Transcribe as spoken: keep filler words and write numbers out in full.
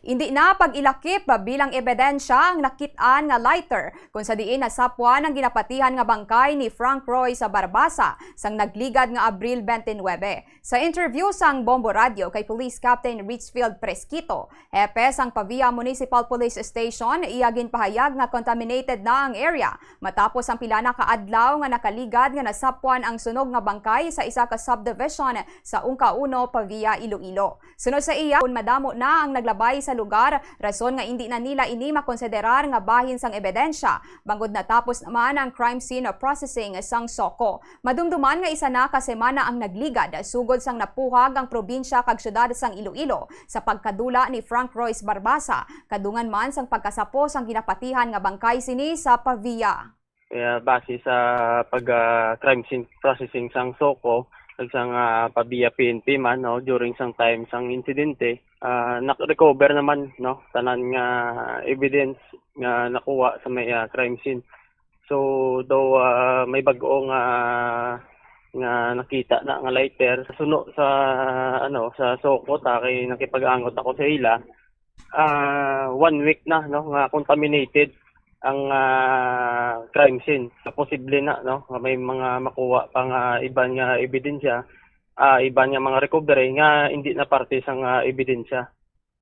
Indi na pag-ilakip bilang ebidensya ang nakit-an nga lighter, kung sa diin nasapwan ang ginapatihan nga bangkay ni Frank Roy sa Barbaza sang nagligad nga Abril twenty-nine. Sa interview sang Bombo Radio kay Police Captain Richfield Presquito, hepe sang Pavia Municipal Police Station, iya ginpahayag nga contaminated na ang area matapos ang pila na ka adlaw nga nakaligad nga nasapwan ang sunog nga bangkay sa isa ka subdivision sa Ungca Uno, Pavia, Iloilo. Sunod sa iya, kun madamo na ang naglabay sa lugar, rason nga indi na nila ini makonsiderar nga bahin sang ebidensya, bangod natapos naman ang crime scene processing sang SOCO. Madumduman nga isa na ka semana ang nagligad sugod sang napuhag ang probinsya kag syudad sang Iloilo sa pagkadula ni Frank Royce Barbaza, kadungan man sang pagkasapo sang ginapatihan nga bangkay sini sa Pavia. Kaya base sa pag, ah, crime scene processing sang SOCO, kag sang, ah, Pavia P N P man, no, during sang time sang insidente, ah, nak-recover naman, no, tanan nga evidence nga nakuha sa may, ah, crime scene. So, though, ah, may bag-o nga, nga nakita na nga lighter, suno sa, ano, sa SOCO, ta kay nakipag-angot ako sa ila, ah, one week na, no, nga contaminated ang, ah, crime scene. Posible na, no, nga may mga makuha pa nga iban nga ebidensya, ah, iban nga mga recovery nga hindi na parte sang, ah, ebidensya.